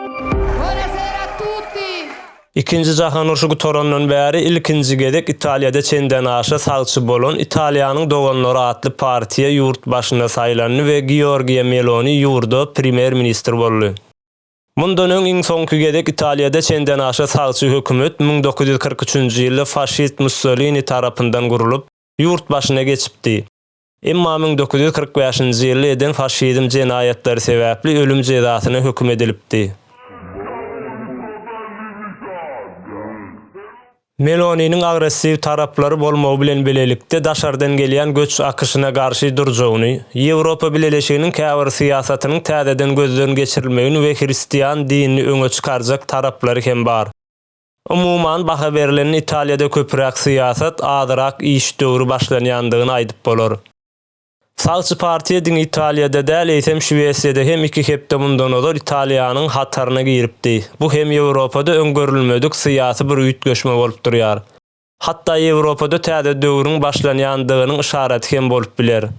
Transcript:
Buonasera a tutti! Ikinji jahan urşy gutarandan bäri ilkinji gezek Italiýada çendenaşa sagçy bolan Italiýanyň doganlary atly partiýa ýurt başyna saýlandy we Giorgiýa Meloni ýurda premýer-ministr boldy. Mundan öň iň soňky gezek Italiýada çendenaşa sagçy hökümet 1943-nji ýylda faşist Mussolini tarapyndan gurlup, ýurt başyna geçipdi. Emma 1945-nji ýylda eden faşizm jenaýatlary sebäpli ölüm jezasyna höküm edilipdi. Meloniniň agressiw taraplary bolmagy bilen bilelikde daşardan gelýän göç akyşyna garşy durjagyny, Ýewropa Bileleşiginiň käbir syýasatynyň täzeden gözden geçirilmegini we hristian dinini öňe çykarjak taraplary hem bar. Umuman, baha berlende Italiýada köpräk syýasat, azyrak iş döwri başlanýandygyny aýdyp bolar. Sagçy partiýa diňe Italiýada däl, eýsem Şwesiýada hem iki hepde mundan ozal Italiýanyň hataryna giripdi. Bu hem Ýewropada öň görülmedik syýasy bir üýtgeşme bolup durýar. Hatda Ýewropada täze döwrüň başlanýandygynyň yşaraty hem bolup biler.